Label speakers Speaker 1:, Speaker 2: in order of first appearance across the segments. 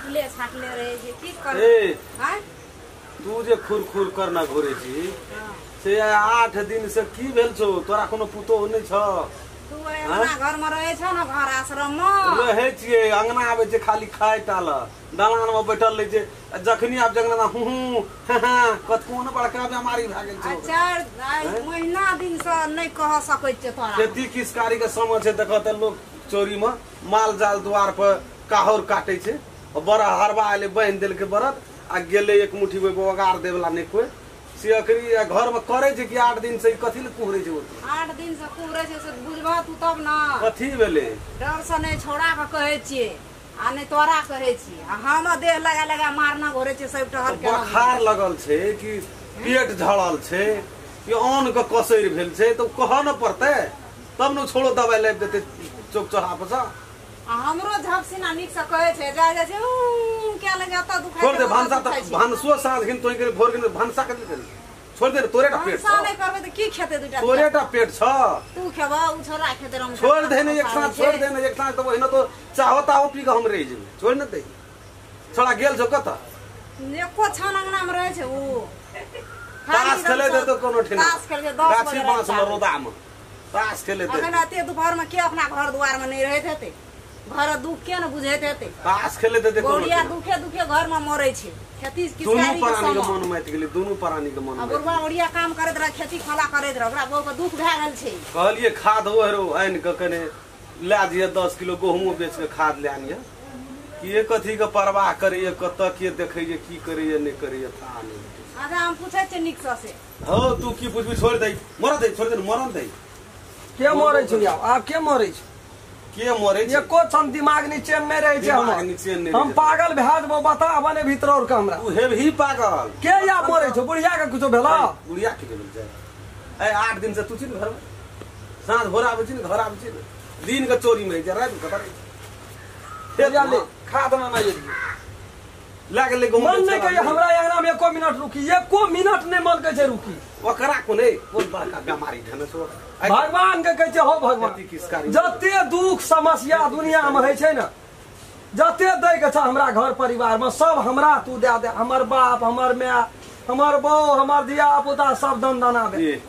Speaker 1: छुटले छाटले रहै छै की करबै।
Speaker 2: हां तू जे खुर खुर करना घुरे छी से 8 दिन से की भेल छौ? तोरा कोनो पुतोह नहि छ?
Speaker 1: तू अंगना घर में रहे छ न, घर आश्रम में
Speaker 2: रहे छियै। अंगना आबै छै खाली खाय टाल, दलान में बैठल रहै छै। जखनी आब जंगना हूं हूं हां हां कतको न बड़का बीमारी भए गेल छै।
Speaker 1: 4 महीना दिन से नहि कह सकै छियै तोरा।
Speaker 2: खेती किसकारी के समय छै, देखऽ तऽ लोग चोरी में माल जाल द्वार पर काहोर काटे छै। बड़ा हरबा एलै बान्हि देलकै बरद आ गेलै एक मुट्ठी ओगार दै वाला नहि कोइ। से अखनी घर में करे छै कि 8 दिन से कथी ले कुहरे छै?
Speaker 1: 8 दिन से कुहरे छै से बुझबह तू तब न।
Speaker 2: कथी भेलै?
Speaker 1: डर से नहि छोड़ा के कहै छियै आ नहि तोरा कहै छियै। आ हम देह लगा लगा मारना घोरे छै सब टहल के।
Speaker 2: बोखार लगल छै कि पेट झड़ल छै कि अन्न के कसैर भेल छै तऽ कहऽ न पड़तै तब न छोड़ो दवाइ लाबि देतै चौक चौराहा पर से।
Speaker 1: आ हमरो झपसिना नीक से कहै छै, जा जा छै क्या लगे ओतऽ दुखाइ।
Speaker 2: छोड़ दे भानसा तऽ भानसो साँझ घिन तोहि के भोर घिन भानसा के छोड़ दे। तोरे टा पेट
Speaker 1: भानसा नहि करबै तऽ की खेतै? दूटा
Speaker 2: तोरे टा पेट छ,
Speaker 1: तू खेबह उ छोड़ा खेतै। हम
Speaker 2: छोड़ दे ने एक साँझ, छोड़ दे ने एक साँझ तऽ ओहिना तो चाहो ताहो पी के हम रहि जेबै। छोड़ ने दे। छोड़ा गेल छौ कतऽ?
Speaker 1: एको छन अंगना में रहै छै उ।
Speaker 2: तास खेलै दे तो कोनो ठिना
Speaker 1: तास खेलै 10
Speaker 2: गाछी बाँस में रौदा में तास खेलै दे।
Speaker 1: अखन एते दोपहर में के अपना घर द्वार में नहीं रहैत हेतै? घर दुख के न बुझैत हेतै?
Speaker 2: तास खेलै दे।
Speaker 1: गौरिया दुखे दुखे घर में मरै छै। खेती
Speaker 2: दुनू प्राणी के मन माति गेलै, दुनू प्राणी के मन।
Speaker 1: बुढ़वा ओरिया काम करैत रह, खेती खोला करैत रह, ओकरा बहु के दुख भए गेल छै।
Speaker 2: कहलियै खाद ओहरो आनि के कने लए जइहे, 10 किलो गहूमो बेच के खाद लए आनिहे। के कथी के परवाह करैए, कतऽ के देखैए, की करैए नहि करैए था नहि।
Speaker 1: अच्छा हम पूछै छियै नीक से।
Speaker 2: हौ तू की पूछबी? छोड़ दे, मरऽ दे, छोड़ दे, मरन दे।
Speaker 3: के मरै छौ आब? आब के मरै छौ?
Speaker 2: के मरै छै?
Speaker 3: एको क्षण दिमाग नीचे नहि रहै छै हमर। हम पागल भए जेबौ बता बने भीतर और के हमरा।
Speaker 2: तू हेबही पागल।
Speaker 3: के या मरै छौ? बुढ़िया के कुछो भेला?
Speaker 2: बुढ़िया के भेल छै? ए 8 दिन से तू छी ने घर में, साँझ भोर आबै छी ने घर आबै छी ने, दिन के चोरी में रहै छै, राति कतऽ रहै छै?
Speaker 3: ले खाद ना नहि
Speaker 2: लए गेलै गहूम।
Speaker 3: मन नहि कहिए हमरा अंगना में एको मिनट रुकी, एको मिनट नहि मन कहै छै रुकी।
Speaker 2: ओकरा कोने कोन बड़का बेमारी धेने छौ?
Speaker 3: भगवान के कहै छै हौ भगवान, जते दुख समस्या दुनिया में होइ छै ने, जते दै के छ हमरा घर परिवार में सब हमरा तू दए दे। हमर बाप, हमर my, हमर बहू, हमर धिया पुता सब दन दना दे,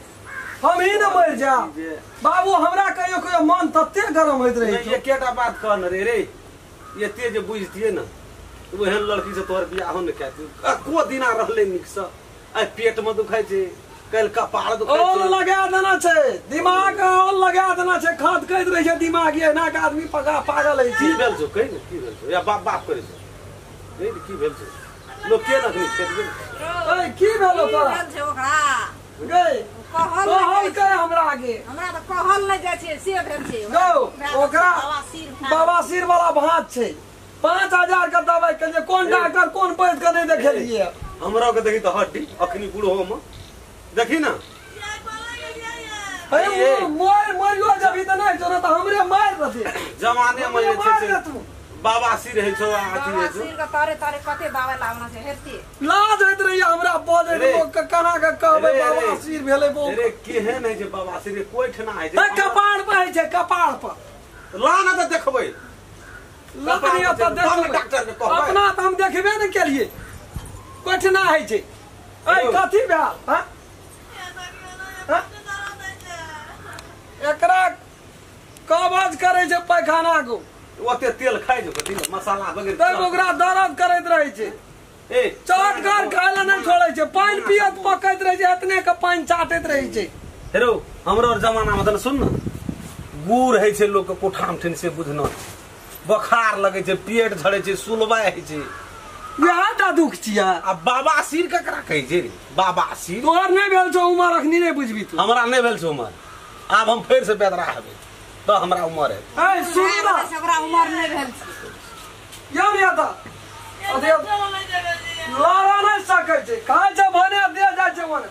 Speaker 3: हम ही ने मरि जायब बाबू। हमरा कहियो कहियो मन तते गरम होइत रहै छै।
Speaker 2: एकेटा बात कह ने रे रे, एते जे बुझतियै ने ओहन लड़की से तोहर बियाहो ने कए एको दिना रहलै नीक से। आइ पेट में दुखाइ छै, काल्हि कपार दुखाइ
Speaker 3: छै। औल लगा देना छै दिमाग, औल लगा देना छै, खदकैत रहै छै दिमाग। एना के आदमी पागल होइ छै।
Speaker 2: की भेल छौ कहि ने, की भेल छौ? या बाप बाप करै छौ कहि ने, की भेल छौ? लोक के रखनी खेत गेल?
Speaker 3: ऐ की भेलो तोरा?
Speaker 1: भेल छै ओकरा
Speaker 3: गै कहलकै हमरा आगे।
Speaker 1: हमरा तऽ कहल नहि जाइ छै से भेल छै
Speaker 3: गौ। ओकरा बवासीर वाला भाँज छै। 5000 के दवाई के लिए कोन डॉक्टर कोन पैस के नहीं देखेलिए।
Speaker 2: हमरा के देखी तऽ हड्डी अखनी बूढ़ो में देखी ना।
Speaker 3: मोर मरियो जब तऽ नहीं छौ तऽ हमरे मारि देतै।
Speaker 2: जमाने में जे छै बवासीर होइ छौ, अथी होइ छौ।
Speaker 1: बवासीर के तारे तारे कते दवाई लाबना छै हेतै।
Speaker 3: लाज होइत रहैए हमरा बजैत लोक के, केना के कहबै बवासीर भेलै बौ।
Speaker 2: अरे केहन होइ छै बवासीर? कोइ ठेना होइ छै?
Speaker 3: कपाड़ पर होइ छै, कपाड़ पर।
Speaker 2: ला ना तऽ देखबै।
Speaker 3: डॉक्टर के कहबै। अपना तऽ हम देखबे ने केलिए। कोठना होइ छै? ऐ कथी भेल? हां एकरा कब्ज करै छै पैखाना को।
Speaker 2: ओते तेल खाइ छै कथी मसाला वगैरह
Speaker 3: तब ओकरा दर्द करैत रहै छै।
Speaker 2: ए
Speaker 3: चटगर खाय लए नहि छोड़ै छै, पानि पियत पकैत रहै छै, एतने के पानि चाटैत रहै छै।
Speaker 2: हेरो हमरो जमाना में तऽ सुन न, गुड़ होइ छै लोक के कोठाम ठिन से बुझना, बोखार लगै छै, पेट झड़ै छै, सुलबाइ होइ छै,
Speaker 3: इएह टा दुख छियै।
Speaker 2: आ बवासीर ककरा कहै छै रे? बवासीर
Speaker 3: तोहर नहि भेल छौ उमर, अखनी नहि बुझबी तू।
Speaker 2: हमरा नहि भेल छौ उमर, आब हम फेर से बेदरा हेबै तऽ हमरा उमर हेतै।
Speaker 3: ऐ सुन न,
Speaker 1: ओकरा उमर नहि भेल छै।
Speaker 3: यौ ने तऽ लड़ा नहि सकै छै, खाइ छै भने दे जाइ छै ओने।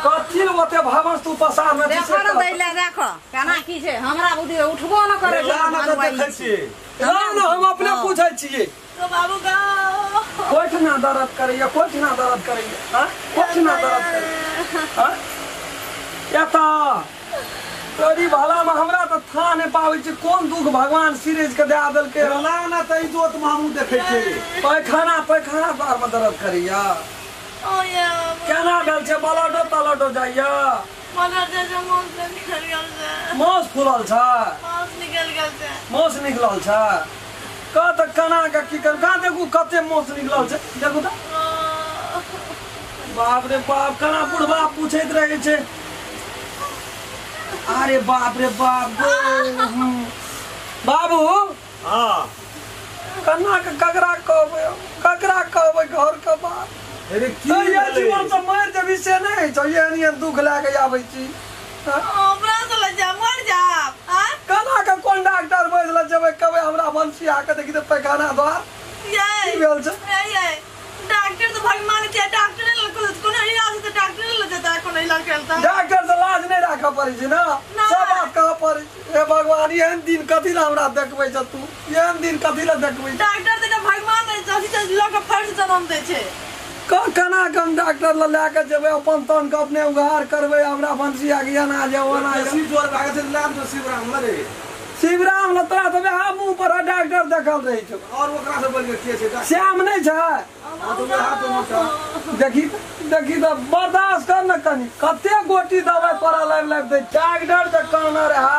Speaker 3: कथी ओते भावस तू पसारने छी?
Speaker 1: देखो ने दैले, देखो केना की छै। हमरा बुद्धि उठबो न करै छै।
Speaker 2: देखै छियै
Speaker 3: ना, हम अपने पूछै छियै। कोठना दर्द करैया, कोठना दर्द करैया, हां कोठना दर्द करैया, हां एता तोरी भला में हमरा त था नै पाबै छी कोन दुख भगवान सिरेज के दए देलकै।
Speaker 2: ला ना त इजोत में हमहूँ देखै छियै।
Speaker 3: पैखाना पैखाना द्वार में दर्द करैया।
Speaker 4: ओ या
Speaker 3: केना भेल छै ब्लडो तलडो जाइया?
Speaker 4: ब्लड जाइ छै, माउस निकल गेल छै।
Speaker 3: माउस फूलल छै?
Speaker 4: माउस निकल गेल छै।
Speaker 3: माउस निकलल छै? कह त केना के की कर कहाँ देखू कते माउस निकलल छै देखू त। बाप रे बाप केना बुढ़बा पूछैत रहै छै। अरे बाप रे बाप बाबू।
Speaker 2: हाँ
Speaker 3: कन्ना के ककरा कहबै ककरा कहबै घर के बात?
Speaker 2: अरे की
Speaker 3: ये जीवन से मर जेबी से नहीं होइ छौ, एहन एहन दुख लए के आबै छी।
Speaker 4: हमरा से लज्जा मर जाब। हां
Speaker 3: कना के कोन डॉक्टर बैसल जेबै कहबै हमरा भनसिया के देखी त पैखाना द्वार
Speaker 4: ये
Speaker 3: की भेल छै?
Speaker 4: ये डॉक्टर तो भगवान के डॉक्टर ने कोनो इलाज त डॉक्टर ने जेता कोनो इलाज करता।
Speaker 3: डॉक्टर से लाज नहीं राखऽ पड़ै छै ना, सब बात कहऽ पड़ै छै। हे भगवान एहन दिन कथी ला हमरा देखबै छ तू, एहन दिन कथी ला देखबै?
Speaker 4: डॉक्टर त भगवान ने जथी से लऽ के फर्ज जन्म दै छै।
Speaker 3: केना के हम डॉक्टर ल लए के जेबै अपन तन के अपने उघार करबै? हमरा भनसिया के एना जाओ ओना जाओ।
Speaker 2: बेसी जोर लागै छै ला दो शिवराम ल रे।
Speaker 3: शिवराम ल तोरा त वएह मुँह पर डॉक्टर देखल रहै छौ।
Speaker 2: और ओकरा से बढ़िया के छै?
Speaker 3: श्याम नहीं छै? देखी देखी त बर्दाश्त कर न कनी, कते गोटी दवाई तोरा लाबि लाबि दै। डॉक्टर त कहने रहे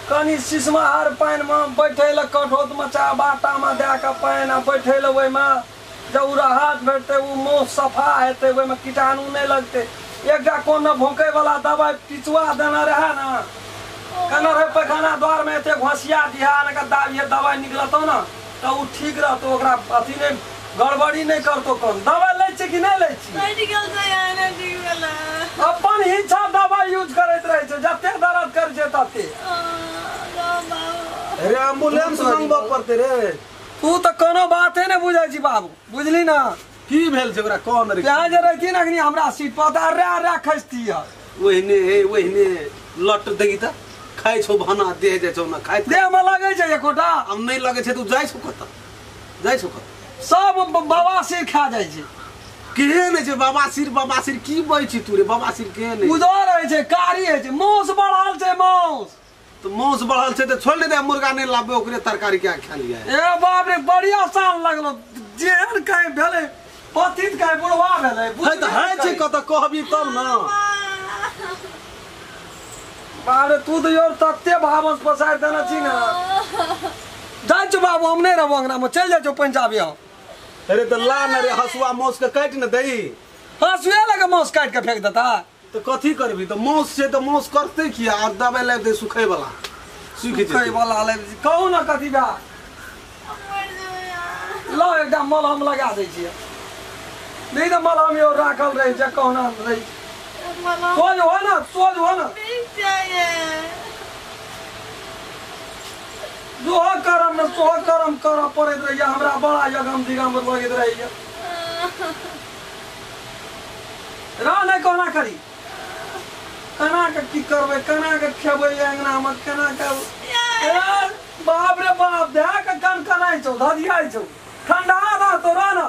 Speaker 3: कनी शीशमा हर पानि में बैठे ल कठौत में चाहे बाटा में दए के पानि आ बैठे ल ओहिमे जब ओ राहत भेटतै ओ मुँह सफा हेतै ओहिमे कीटाणु नहि लगतै। एकटा कोनो भोंकै वाला दवाई पिचुआ देने रहे ना, कहने रहे पैखाना द्वार में एते घोसिया दिहा ने दाबिए दवाई निकलतौ ना त ओ ठीक रहतौ, ओकरा अथी नहि गड़बड़ी नहि करतौ। कम दवाई लै छै कि नहि लै छी? अपन इच्छा दवाई यूज करैत रहै छै, जते दर्द करै छै तते।
Speaker 2: अरे एम्बुलेंस मंगबऽ पड़तै रे।
Speaker 3: तू त कोनो बाते नहि बुझै छी बाबू, बुझली ना?
Speaker 2: की भेल छै ओकरा कोन रे?
Speaker 3: यहाँ जे रहती ना अखनी हमरा सीट पर त अरे अरे खसती है।
Speaker 2: ओहने हे ओहने लट देखी त खाइ छौ भाना देह जाइ छौ ना खाइ
Speaker 3: देह में लगै छै एकोटा।
Speaker 2: हम नहीं लगै छै तू जाइ छौ कतऽ जाइ छौ कतऽ?
Speaker 3: सब बवासीर खा जाइ छै।
Speaker 2: केहन छै बवासीर? बवासीर की बजै छी तू रे? बवासीर केहन है?
Speaker 3: उजर होइ छै, कारी होइ छै, माउस बढ़ल छै। माउस
Speaker 2: तो माउस बढ़ल छै त छोड़ दे, मुर्गा नहीं लाबे ओकरे तरकारी क्या खा लिया।
Speaker 3: ए बाप रे बढ़िया साल लगलो जेहन कहीं भेलै पतित कहीं बुढ़वा भेलै।
Speaker 2: है त है छै कतऽ कहबी तब ना।
Speaker 3: बाप रे तू तो यार तते भावस पसारि देने छी ना। जाइ छौ बाबू हम नहीं रहबो अंगना में, चलि जाइ छौ पंजाबी हम।
Speaker 2: अरे त ला न रे हसुआ माउस के काटि न दही।
Speaker 3: हसुए लगे माउस काटि के फेंक देता
Speaker 2: त कथी करबी? त माउस छै त माउस करतै किया? आर दवाई लाबि दे सुखै वाला, सुखि जेतै।
Speaker 3: सुखै वाला लाबि कहू ना कथी बा। लो एकटा मलहम लगा दै छियै, नहीं त मलहम यो राखल रहै छै कहुना रहै छै। सोझ हो ना, सोझ हो ना। जो करम न सो करम करऽ पड़ैत रहैया हमरा, बड़ा यगम दिगम लगैत रहैया। रह नहि कोना करी, केना के की करबै, केना के खेबै अंगना में, केना के? बाप रे बाप देह के कनकनाइ छौ, धधियाइ छौ, ठंडा रहतौ रह न।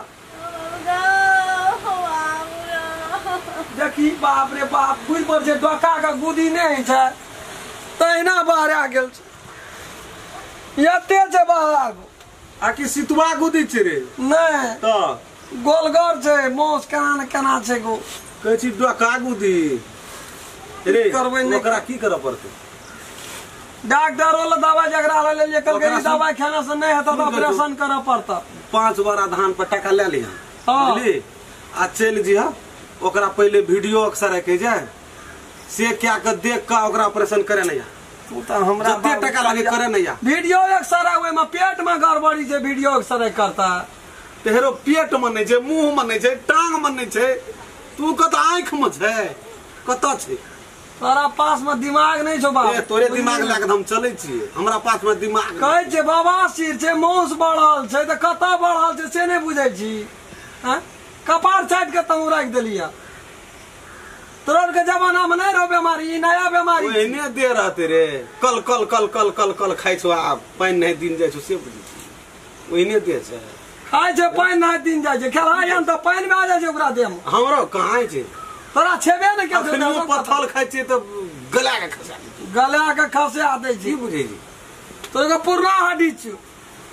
Speaker 3: देखी बाप रे बाप बुझि पड़ छै डोका के गुदी नहि होइ छै तहिना बहरा गेल छै, एते छै बाहर।
Speaker 2: आ कि सितुआ गुदी छै रे?
Speaker 3: नहि
Speaker 2: त
Speaker 3: गोलगर छै, माउस केना ने केना छै गो।
Speaker 2: कहै छी डोका गुदी रे,
Speaker 3: करबै नहि।
Speaker 2: ओकरा की करऽ पड़तै?
Speaker 3: डॉक्टरो ल दवाई जकरा लए लेलियै कहलकै ई दवाई खेला से नहि हेतौ त ऑपरेशन करऽ पड़तौ।
Speaker 2: 5 बोरा धान पर टका लए लिहऽ बुझली, आ चलि जिह ओकरा पहिले वीडियो एक्सरे के जाय से क्या के देख के ओकरा ऑपरेशन करे नहीं।
Speaker 3: तू त हमरा
Speaker 2: जते टका लागे करे नहीं।
Speaker 3: वीडियो एक्सरे ओइ में पेट में गड़बड़ी छै, वीडियो एक्सरे करता।
Speaker 2: तेरो पेट में नहीं छै, मुंह में नहीं छै, टांग में नहीं छै, तू कत आंख में छै, कत छै?
Speaker 3: तोरा पास में दिमाग नहीं छौ बाबू।
Speaker 2: तोरे दिमाग लए के हम चलै छियै, हमरा पास में दिमाग
Speaker 3: कहै छै बवासीर छै, माउस बढ़ल छै त कतऽ बढ़ल छै से नहि बुझै छी। हैं कपार चाटि के तू राखि देलियै। तोरा के जमाना में नहीं रहो बीमारी, ई नया बीमारी।
Speaker 2: ओहने दे रहते रे, कल कल कल कल कल कल खाइ छौ आ पानि नहि दिन जाइ छौ से बुझै छी। ओहने दे छै,
Speaker 3: खाइ छै पानि नहि दिन जाइ छै, खेलहा तऽ पानि भए जाइ छै ओकरा देह में।
Speaker 2: हमरो कहाँ छै?
Speaker 3: तोरा छेबे ने केलकै।
Speaker 2: अखनियो पथल खाइ छियै तऽ गला के खसा दै।
Speaker 3: गला के खसा दै
Speaker 2: की
Speaker 3: छी।
Speaker 2: बुझै छी?
Speaker 3: तो एगो पुरना हड्डी छियौ,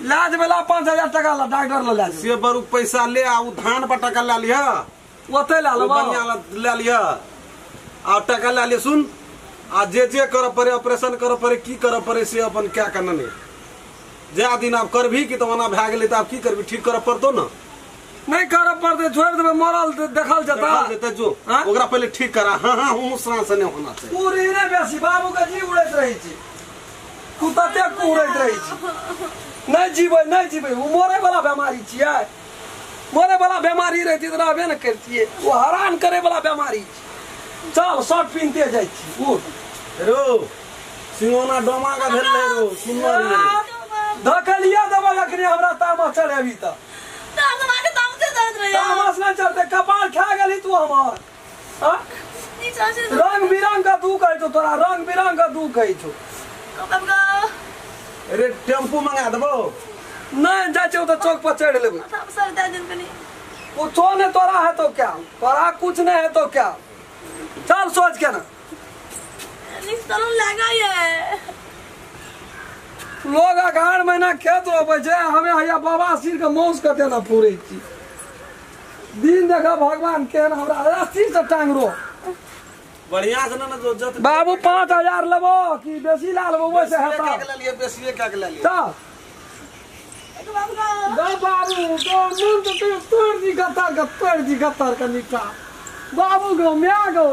Speaker 3: लए जेबै ला 5000 टका ला डॉक्टर लग लए जेबै।
Speaker 2: से बरू पैसा ले आ, उ धान पर टका लए लिह।
Speaker 3: ओतै लए
Speaker 2: ओ
Speaker 3: लेबौ।
Speaker 2: बढ़िया लए लिह आ टका लए लिह। सुन, आ जे जे करऽ पड़े, ऑपरेशन करऽ पड़े, की करऽ पड़े से अपन क्या करना नहीं। जा दिन आब करबही कि तऽ ओना भए गेलै तऽ आब की करबी, ठीक करऽ पड़तौ ने?
Speaker 3: नहीं करऽ पड़तै, छोड़ि देबै, मरल देखल जेतै।
Speaker 2: देखल जेतै जो।
Speaker 3: हाँ?
Speaker 2: ओकरा पहिले ठीक करा। हाँ हाँ हूँ सांस नहि होना चाही।
Speaker 3: पूरी नहि बेसी बाबू के जी उड़ैत रहै छै, तू तते कुहरैत रहै छी। नहि जीबै नहि जीबै, ओ मरे वाला बेमारी छियै। मरे वाला बेमारी रहितै तऽ रहबे ने करितियै, ओ हरान करे वाला बेमारी छै। चल शर्ट पिन्हते जाइ छी। उठ
Speaker 2: रो सिंगोना डोमा का भेल रहै रो सुनर रे।
Speaker 3: धकलिया देबै अखनी, हमरा तामस चढ़ेबी तऽ। तामस नहि चढ़तै, कपार खा गेली तू हमर। हाँ? रंग बिरंग के दुख होइ छौ तोरा, रंग बिरंग के दुख होइ छौ।
Speaker 2: अरे टेम्पू मंगा देबो।
Speaker 3: नहीं जाइ छै तऽ चौक पर चढ़ि लेबै। कुछो नहीं तोरा हेतौ क्या, तोरा कुछ नहीं हेतौ क्या। चल सोच के ना। लोग अघार महीना खेत रोपै छै, हमे हैया बाबा सिर के मौस कते ना पूरे छी। दिन देख भगवान केहन हमरा रस्सी से टांग रो।
Speaker 2: बढ़िया से ना जो जत
Speaker 3: बाबू 5000 लेबो कि बेसी ला लेबो वैसे
Speaker 2: बेसिए
Speaker 3: हेता।
Speaker 2: क्या के ले लिए, बेसिए क्या के ले लिए।
Speaker 3: चल दो बाबू दो मन तो तोड़ दी गत्तर के, तोड़ दी गत्तर के निका बाबू गो म्या गो